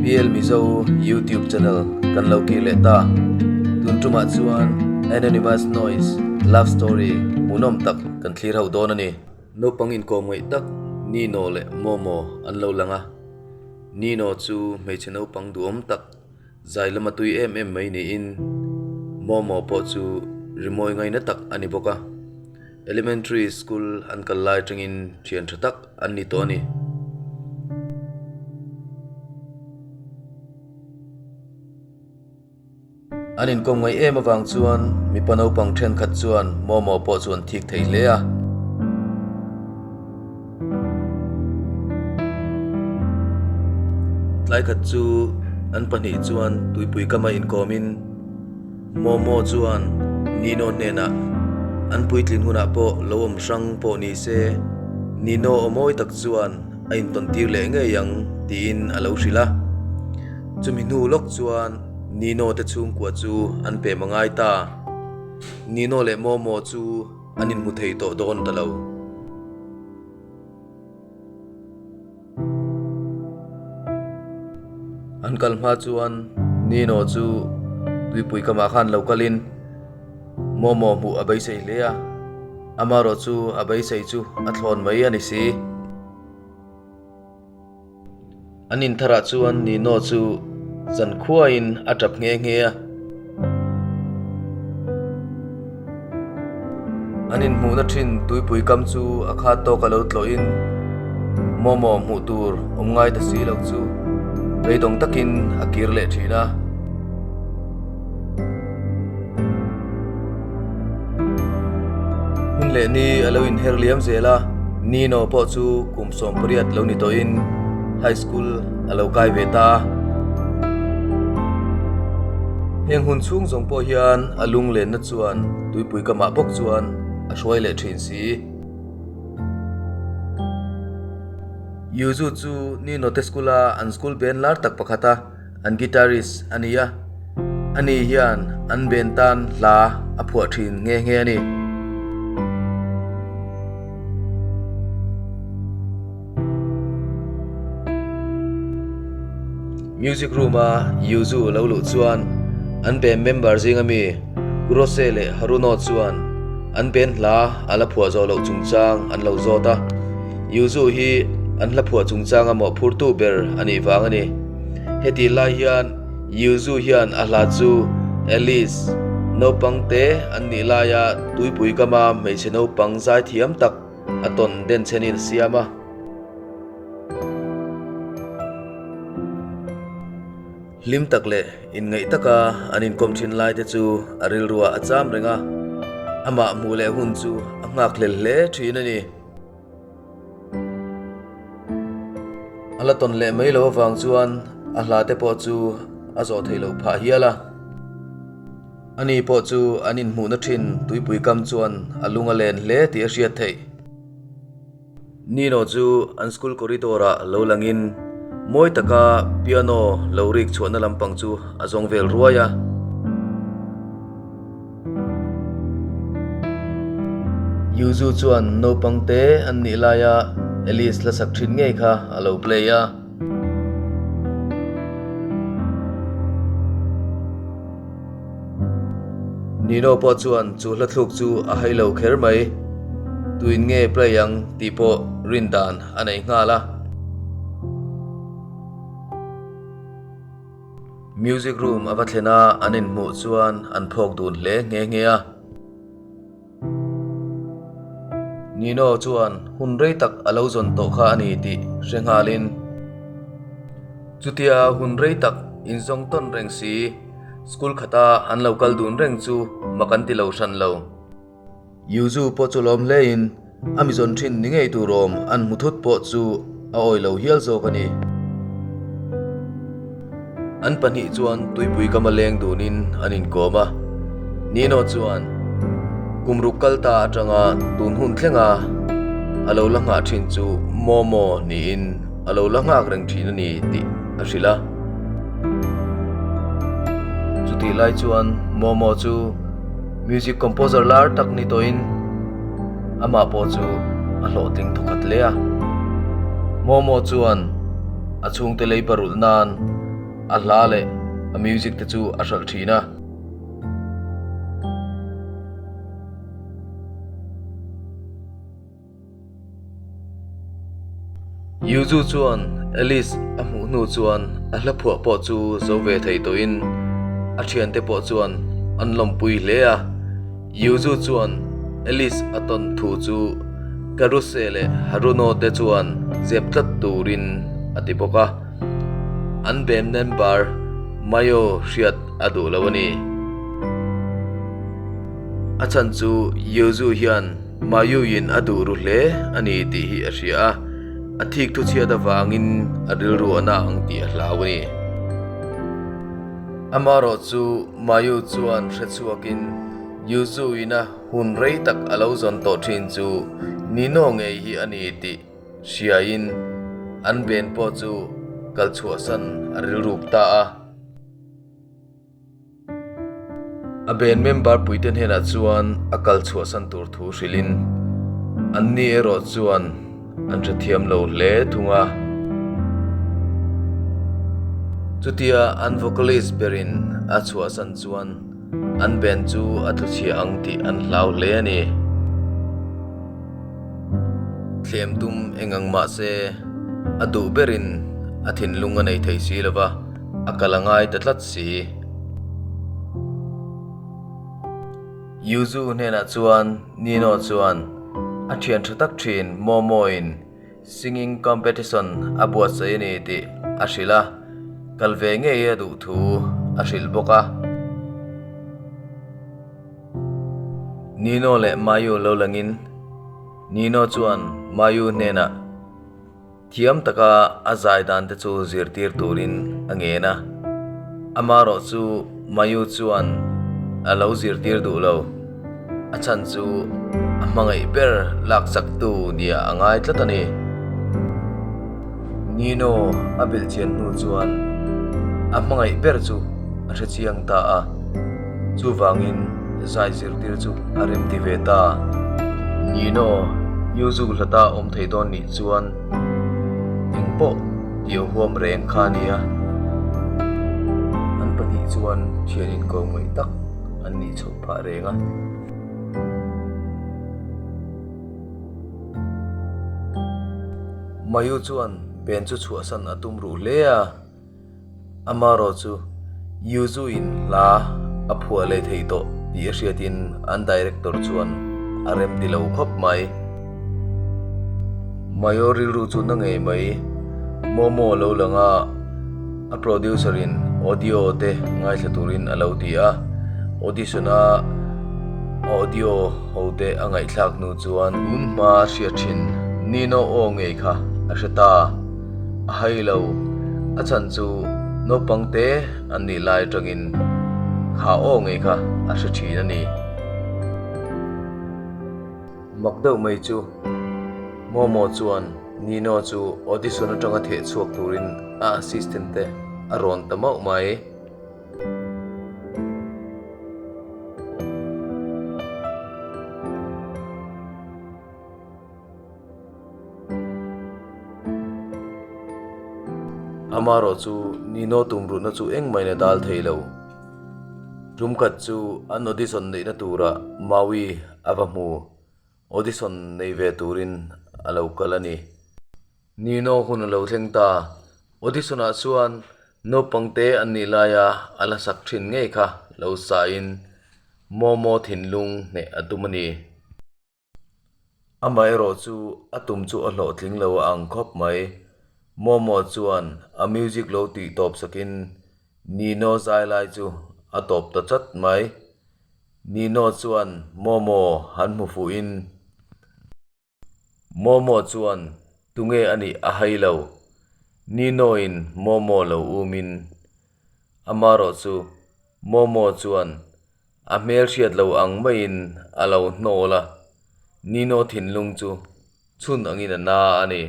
PL Mizo YouTube channel kan lo kir leh ta. Tun tumah chuan Anonymous Noise love story hmuhnawm tak kan thlir ho dawn a ni. Naupang inkawm ngaih tak Nino leh Momo an lo lang a. Nino chu hmeichhe naupang duhawm tak Zai lama tui em em mai niin Momo pawh chu rimawi ngaina tak a ni bawk a. Elementary school an kal lai atangin thian tha tak an ni tawh a ni. An inkawm ngaih em avang chuan mipa naupang thenkhat chuan Momo pawh chu an thik thei hle a. Tlai khat chu an pahnih chuan tuipui kama inkawmin Momo chuan Nino hnenah an puitlin hunah pawh lo awm hrang pawh ni se Nino aw mawi tak chuan a intawn tir leh ngei ang tiin a lo hrilh a. Chumi hnu lawk chuan Nino te chhungkua chu an pem a ngai ta. Nino leh Momo chu An inhmu thei tawh dawn ta lo. An kal hma chuan Nino chu tuipui kamah khan lo kalin Momo hmuh a beisei hle a, amaherawh chu a beisei chu a thlawn mai a ni si. An intharah chuan Nino chu zankhuain a tap nghe nghe a. An inhmuhna thin tuipui kam chu a khat tawk a lo tlawhin Momo hmuh tur awm ngai ta si lo chu beidawng takin a kir leh thin a. Hun leh ni a lo inher liam zel a, Nino pawh chu kum 18 lo ni tawhin high school a lo kai ve ta a. Heng hun chhung zawng pawh hian a lunglenna chuan tuipui kamah bawk chuan a hruai leh thin si. Yuzu chu Nino te school a an school band lar tak pakhat a. An guitarist a ni a, ani hian an ben tan hla a phuah thin nghe nghe a ni. Music room a Yuzu lo luh chuan an band member zinga mi Kurose leh Haruno chuan an band hla a la phuah zawh loh chungchang an lo zawt a. Yuzu hi an hla phuah chungchanga mawhphurtu ber a nih vang a ni. Hetih lai hian Yuzu hian a hla chu Alice naupang te an nih laia tuipui kama hmeichhe naupang zaithiam tak a tawn denchhenin a siam a. Hlim tak leh inngaih taka an inkawm thin lai te chu a rilruah a cham reng a, amah hmuh leh hun chu a nghakhlel hle thin a ni. A la tawn leh mai lo avang chuan a hla te pawh chu a zawh theih loh phah hial a. Ani pawh chu an inhmuhna thin tuipui kam chuan a lung a len hle tih a hriat theih. Nino chu an school corridor ah lo langin mawi taka piano lo rik chhuahna lampang chu a zawng vel ruai a. Yuzu chuan naupang te an nih laia Alice la sak thin ngei kha a lo play a. Nino pawh chuan chu hla thluk chu a hai lo kher mai. Tuin nge play ang tih pawh rin dan a nei nghal a. Music room a va thlen a, an inhmuh chuan an phawk dun hle nghe nghe a. Nino chuan hun rei tak a lo zawn tawh kha a ni tih hre nghalin, chutia hun rei tak inzawng tawn reng si, school khata an lo kal dun reng chu mak an ti lo hran lo. Yuzu pawh chu lawm hlein a mi zawn thin ni ngei tur awm an hmu thut pawh chu a awi lo hial zawk a ni. An pahnih chuan tuipui kama leng dunin an inkawm a, Nino chuan kum ruk kal ta atanga tun hun thlenga a lo la nghah thin chu Momo niin a lo la nghak reng thin a ni tih a hrilh a. Chutih lai chuan Momo chu Music composer lar tak ni tawhin amah pawh chu a hlawhtling thawkhat hle a. Momo chuan a chhungte lei parulh nan. a hla leh a music te chu a hralh thin a. Yuzu chuan Alice a hmuh hnu chuan a hla phuah pawh chu zo ve thei tawhin a thiante pawh chuan an lawmpui hle a. Yuzu chuan Alice a tawn thu chu Karuse leh Haruno te chuan zep tlat turin a ti bawk a. An bem member Mayo hriat a duh lo a ni. A chhan chu Yuzu hian Mayuin a duh ru hle a ni tih hi a hria a, a thik thu chhiat avangin a rilru a na ang tih a hlau a ni. Amarawh chu Mayu chuan hre chhuakin Yuzuina hun rei tak a lo zawn tawh thin chu Nino ngei hi a ni tih hriain an ben pawh chu kal chhuahsan a rilruk ta a. A band member puite hnenah chuan a kal chhuahsan tur thu hrilhin anni erawh chuan an hrethiam lo hle thung a. Chutia an vocalist berin a chhuahsan chuan an band chu a tluchhia ang tih an hlau hle a ni. Thlem tum eng ang mah se a duh berin a thinlung a nei thei si lo va. A kal a ngai ta tlat si. Yuzu hnenah chuan Nino chuan a thian tha tak thin Momo-in singing competition a buatsaih a ni tih a hrilh a, kal ve ngei a duh thu a hrilh bawk a. Nino leh Mayu lo langin Nino chuan Mayu hnenah. Thiam taka a zai dan te chu zirtir turin a ngen a, amarawh chu Mayu chuan a lo zirtir duh lo. A chhan chu a hmangaih ber lak chaktu nia a ngai tlat a ni. Nino a belh chian hnu chuan a hmangaih ber chu a hre chiang ta a, chuvangin zai zirtir chu a remti ve ta. Nino, Yuzu hlata awm thei dawn nih chuan engpawh tih a huam reng kha a nia. An pahnih chuan thian inko ngaih tak an nih chhoh phah reng a. Mayu chuan Ben chu chhuahsan a tum ruh hle a. Amarawh chu Yuzu-in hla a phuah leh thei tawh tih a hriatin an director chuan a rem ti lo khawp mai. Mayo rilru chu na ngei mai. Momo lo lang a, a producer-in audio te ngaithla turin a lo ti a. Audition-a audio ho te a ngaihthlak hnu chuan tun hma hriat thin Nino aw ngei kha a hre ta. A hai lo, a chhan chu naupang te an nih lai atangin kha aw ngei kha a hre thin a ni. Mak deuh mai chu Momo chuan Nino chu audition atanga theh chhuak turin a assistant te a rawn ta mauh mai. Amarawh chu Nino tumruhna chu engmahin a dal thei lo. Tum khat chu an audition neihna turah Maui a va hmu. Audition nei ve turin a lo kal a ni. Nino hun a lo thleng ta. Audition ah chuan naupangte an nih laia a la sak thin ngei kha lo sain Momo thinlung hneh a tum a ni. Amaherawh chu a tum chu a hlawhtling lo a ang khawp mai. Momo chuan a music lo tih tawp sakin Nino zai lai chu a tawp ta chat mai. Nino chuan Momo han hmu fuhin Momo chuan tunge a nih a hai lo. Nino-in Momo lo umin amarawh chu Momo chuan A hmel hriat lo ang maiin a lo hnawl a, Nino thinlung chu chhun angin a na a ni.